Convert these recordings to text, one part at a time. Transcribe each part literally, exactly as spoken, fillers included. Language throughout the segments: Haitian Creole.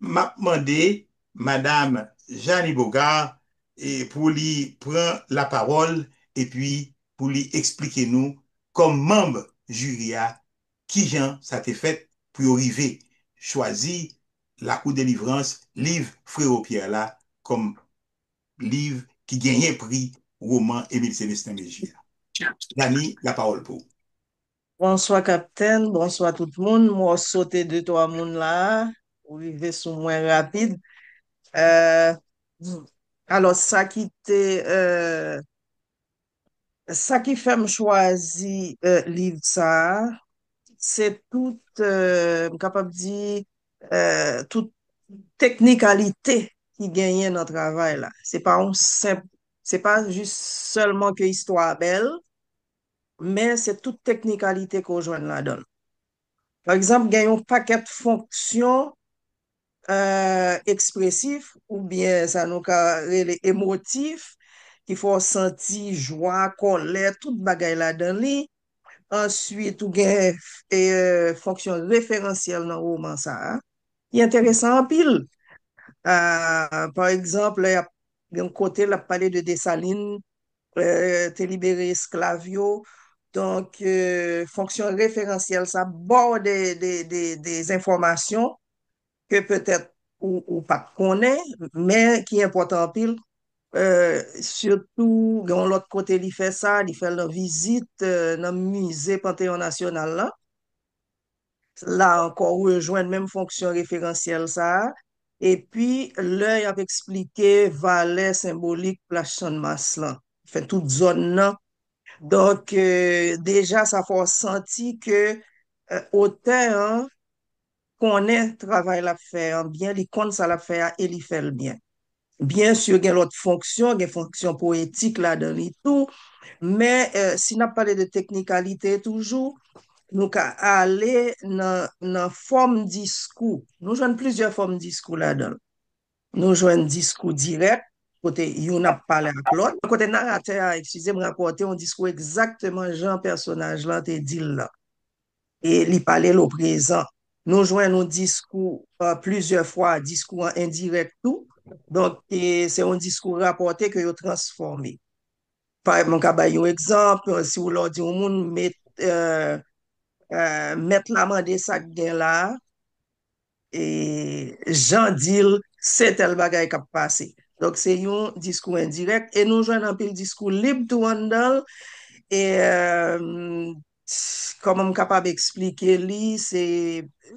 m ap mande Madam Janie Bogard, e, pou li pran lapawòl epi pou li eksplike nou, kòm manm jiri a, kijan sa te fèt pou yo rive chwazi Lakou Delivrans, liv Frewo Pierre la, kòm liv ki genyen pri woman Émile Célestin Mégie a. Janie, lapawòl pou ou. Bonswa, Kaptenn. Bonswa, tout moun. M wè w sote de, twa moun la a. Ou rive sou mwen rapid. Euh, alò, sa ki te, euh, sa ki fè m chwazi, euh, liv sa a, se tout, euh, m kapab di, euh, tout teknikalite ki genyen nan travay la. Se pa yon senp, se pa jis sèlman ke istwa a bèl, men se tout teknikalite ke w jwenn ladan l. Pa egzanp, gen yon pakèt fonksyon, euh, ekspresif, oubyen sa nou ka rele emotif, ki fè w santi jwa, kòlè, tout bagay ladan li. Answit, ou gen, euh, fonksyon referansyèl nan woman sa a, ki enteresan anpil. Euh, pa egzanp, lè y ap, gen yon kote, l ap pale de Desalin, euh, te libere esklav yo. Donk, euh, fonksyon referansyèl sa ba w de, de, de, de enfòmasyon ke petèt ou, ou pa t konnen, men ki enpòtan anpil. Euh, sitou, gen yon lòt kote li fè sa, li fè l nan vizit, euh, nan mize Panteyon Nasyonal la. La ankò, ou rejwenn menm fonksyon referansyèl sa a. Epi, lè y ap eksplike valè senbolik plas Channmas lan, fè tout zòn nan. Donk, euh, deja, sa fè w santi ke, euh, otè an konnen travay l ap fè an byen, li konn sa l ap fè a e li fè l byen. Byen si, gen lòt fonksyon, gen fonksyon powetik ladan li tou, men, euh, si n ap pale de teknikalite toujou, nou ka ale nan, nan fòm diskou. Nou jwenn plizyè fòm diskou ladan l. Nou jwenn diskou dirèk, kote youn ap pale ak lòt. Kote naratè a, eskize m, rapòte yon diskou egzakteman jan pèsonaj lan te di l lan. E li pale l o prezan. Nou jwenn yon diskou, euh, plizyè fwa, diskou an endirèk tou. Donk, e se yon diskou rapòte ke yo transfòme. Pa egzanp, mwen ka bay yon egzanp, si w lè w di yon moun, met, euh, euh, mèt la mande sa k gen la a, e Jan di l, se tèl bagay k ap pase. Donk, se yon diskou endirèk, e nou jwenn anpil diskou lib tou anndan l. E, euh, kòman m kapab eksplike li, se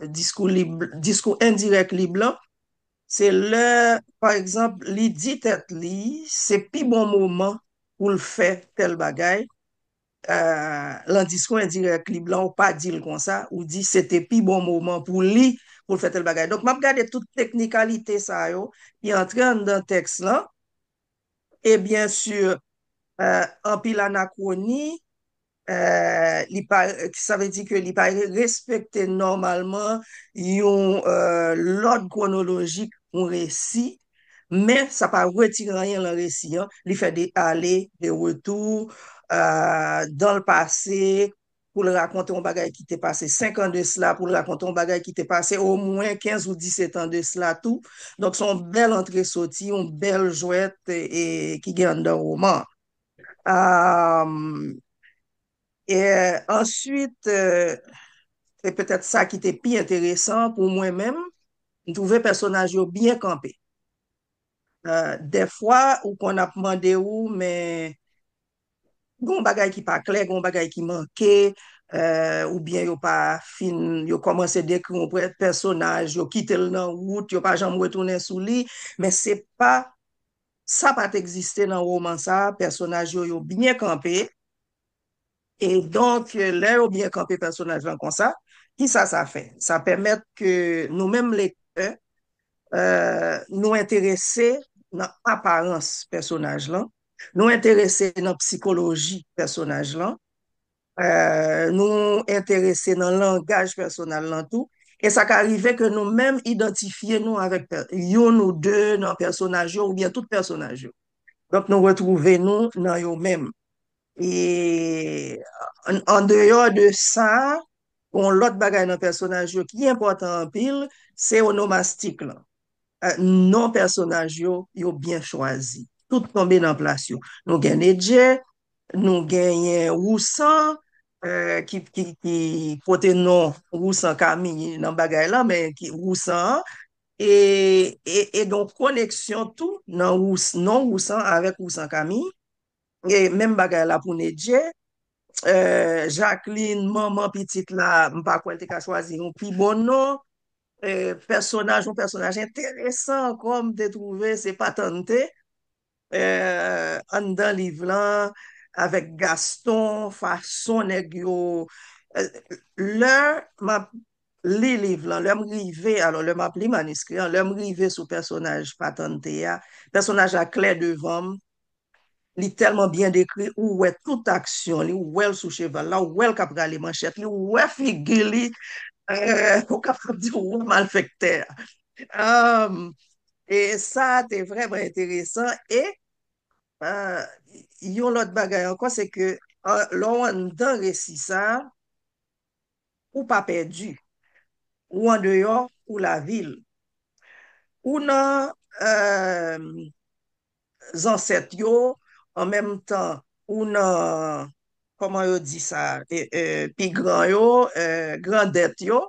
diskou lib, diskou endirèk lib lan. Se lè, pa egzanp, li di tèt li, se pi bon moman pou l fè tèl bagay. Euh, lan diskou endirèk lib lan, ou pa di l konsa, ou di se te pi bon moman pou li, pou l fè tèl bagay. Donk, m ap gade tout teknikalite sa yo ki antre anndan tèks lan. E byen si, euh, anpil anakwoni, euh, li pa, sa vle di ke li pa respekte nòmalman yon, euh, lòd kwonolojik yon resi, men sa pa retire anyen lan resi an. Li fè de ale, de retou, euh, dan l pase, pou l rakonte yon bagay ki te pase senk an de sila, pou l rakonte yon bagay ki te pase omwen kenz ou disèt an de sila tou. Donk, se yon bèl antre soti, yon bèl jwèt, e, e, ki gen anndan woman an. Am, e answit, e, se petèt sa ki te pi enteresan pou mwen menm, m twouve pèsonaj yo byen kanpe. E, dèfwa, ou konn ap mande ou, men gen yon bagay ki pa klè, gen yon bagay ki manke, e, oubyen yo pa fin, yo kòmanse dekri yon pè-, pèsonaj, yo kite l nan wout, yo pa janm retounen sou li, men se pa, sa pa t egziste nan woman sa a, pèsonaj yo, yo byen kanpe. E donk, lè yo byen kanpe pèsonaj lan konsa, kisa sa fè? Sa pèmèt ke nou menm lektè, e, nou enterese nan aparans pèsonaj lan, nou enterese nan psikoloji pèsonaj lan, e, nou enterese nan langaj pèsonaj lan tou. E sa ka rive ke nou menm idantifye nou avèk pè-, youn ou de nan pèsonaj yo oubyen tout pèsonaj yo. Donk, nou retwouve nou nan yo menm. E an, andeyò de sa, yon lòt bagay nan pèsonaj yo ki enpòtan anpil, se onomastik lan. eh, non pèsonaj yo, yo byen chwazi. Tout tonbe nan plas yo. Nou gen Nedje, nou genyen Wousan, eh, ki, ki, ki pote non Wousan Kami nan bagay la, men ki Wousan an, e, e, e gen yon koneksyon tou nan Wous, non Wousan avèk Wousan Kami. E menm bagay la pou Nedje. Eh, Jacqueline, manman pitit la, m pa kwè l te ka chwazi yon pi bon non. Eh, pèsonaj, yon pèsonaj enteresan ankò, m te twouve, se Patante. Eh, anndan liv lan, avèk Gaston, fason nèg yo, eh, lè m ap li liv lan, lè m rive, alò, lè m ap li maniskri an, lè m rive sou pèsonaj Patante a, pèsonaj la klè devan m, li tèlman byen dekri, ou wè tout aksyon li, ou wè l sou cheval la, ou wè l k ap rale manchèt li, ou wè figi li, eh, ou kapab di ou wè malfektè a. Um, e sa te vrèman enteresan. E, uh, yon lòt bagay ankò, se ke, uh, lè w anndan resi sa, ou pa pèdi. Ou andeyò, ou lavil. Ou nan, euh, zansèt yo, an menm tan, ou nan, kòman yo di sa, e, e, pi gran yo, euh, grandèt yo.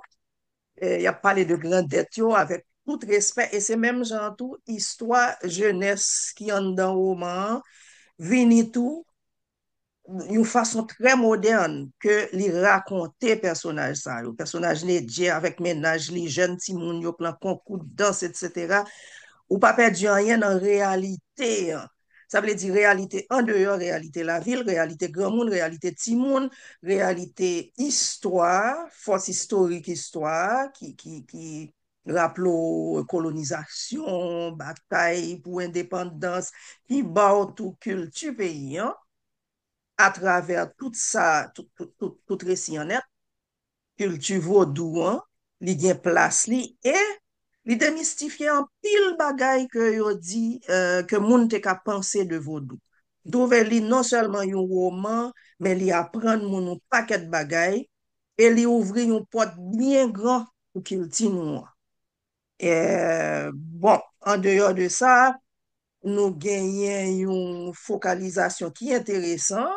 E, y ap pale de grandèt yo avèk tout respè, e se menm jan tou, istwa jenès ki anndan woman an vini tou yon fason trè modèn ke li rakonte pèsonaj sa yo. Pèsonaj Nedje avèk mennaj li, jèn timoun yo, pran konkou, dans, etsetera. Ou pa pèdi anyen nan reyalite an. Sa vle di reyalite andeyò, reyalite lavil, reyalite granmoun, reyalite timoun, reyalite istwa, fòs istorik istwa ki, ki, ki raple w kolonizasyon, batay pou endepandans, ki ba w tou kilti peyi an, atravè tout sa, tout, tout, tout, tout resi an nèt, kilti vodou an, li gen plas li, e li demistifye anpil bagay ke yo di, euh, ke moun te ka panse de vodou. M twouve li non sèlman yon woman, men li aprann moun yon pakèt bagay, e li ouvri yon pòt byen gran pou kilti nou an. Eh, bon, andeyò de sa, nou genyen yon fokalizasyon ki enteresan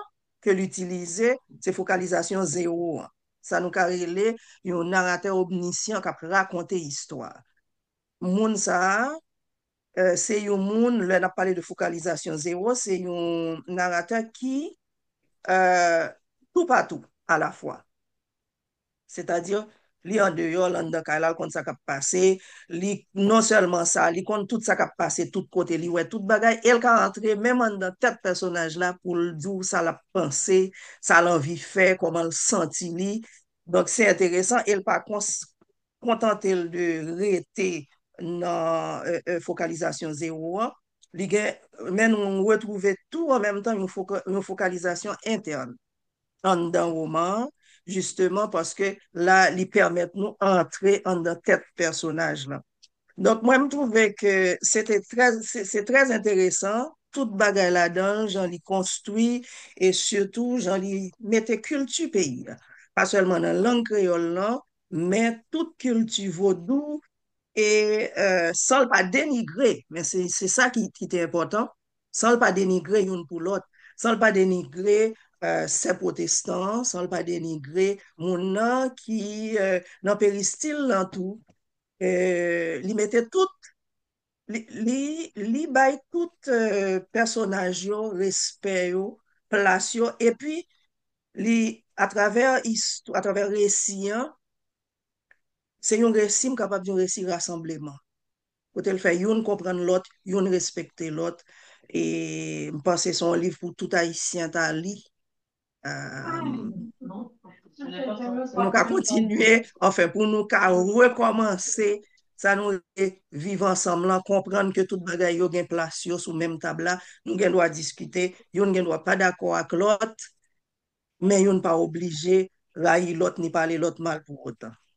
ke l itilize, se fokalizasyon zewo an. Sa nou ka rele yon naratè omnisyan k ap rakonte istwa. Moun sa a, eh, se yon moun, lè n ap pale de fokalizasyon zewo, se yon naratè ki, eh, toupatou alafwa. Sètadi, li andeyò, l anndan kay la, l konn sa k ap pase. Li, non sèlman sa, li konn tout sa k ap pase tout kote, li wè tout bagay, e l ka antre menm anndan tèt pèsonaj la pou l di w sa l ap panse, sa l anvi fè, kòman l santi li. Donk, se enteresan, e l pa kons-, kontante l de rete nan, euh, euh, fokalizasyon zewo an. Li gen, men nou retwouve tou an menm tan yon foka-, yon fokalizasyon entèn anndan woman an, jisteman paske la, li pèmèt nou antre anndan tèt pèsonaj lan. Donk, mwen, m twouve ke se te trè, se, se trè enteresan, tout bagay ladan l, jan li konstwi, e sitou jan li mete kilti peyi a. Pa sèlman nan lang kreyòl lan, men tout kilti vodou, e, euh, san l pa denigre, men se, se sa ki, ki te enpòtan, san l pa denigre youn pou lòt, san l pa denigre, euh, sè pwotestan an, san l pa denigre moun nan ki, euh, nan peristil lan tou. Euh, li mete tout, li, li, li bay tout, euh, pèsonaj yo respè yo, plas yo, epi li, atravè istwa, atravè resi an, se yon resi, m kapab di yon resi rasanbleman. Kote l fè youn konprann lòt, youn respekte lòt. E m panse se yon liv pou tout Ayisyen ta li. Euh, pou nou ka kontinye, anfen, pou nou ka rekòmanse sa nou rele viv ansanm lan, konprann ke tout bagay yo gen plas yo sou menm tab la, nou gen dwa diskite, youn gen dwa pa dakò ak lòt, men youn pa oblije rayi lòt ni pale lòt mal pou otan.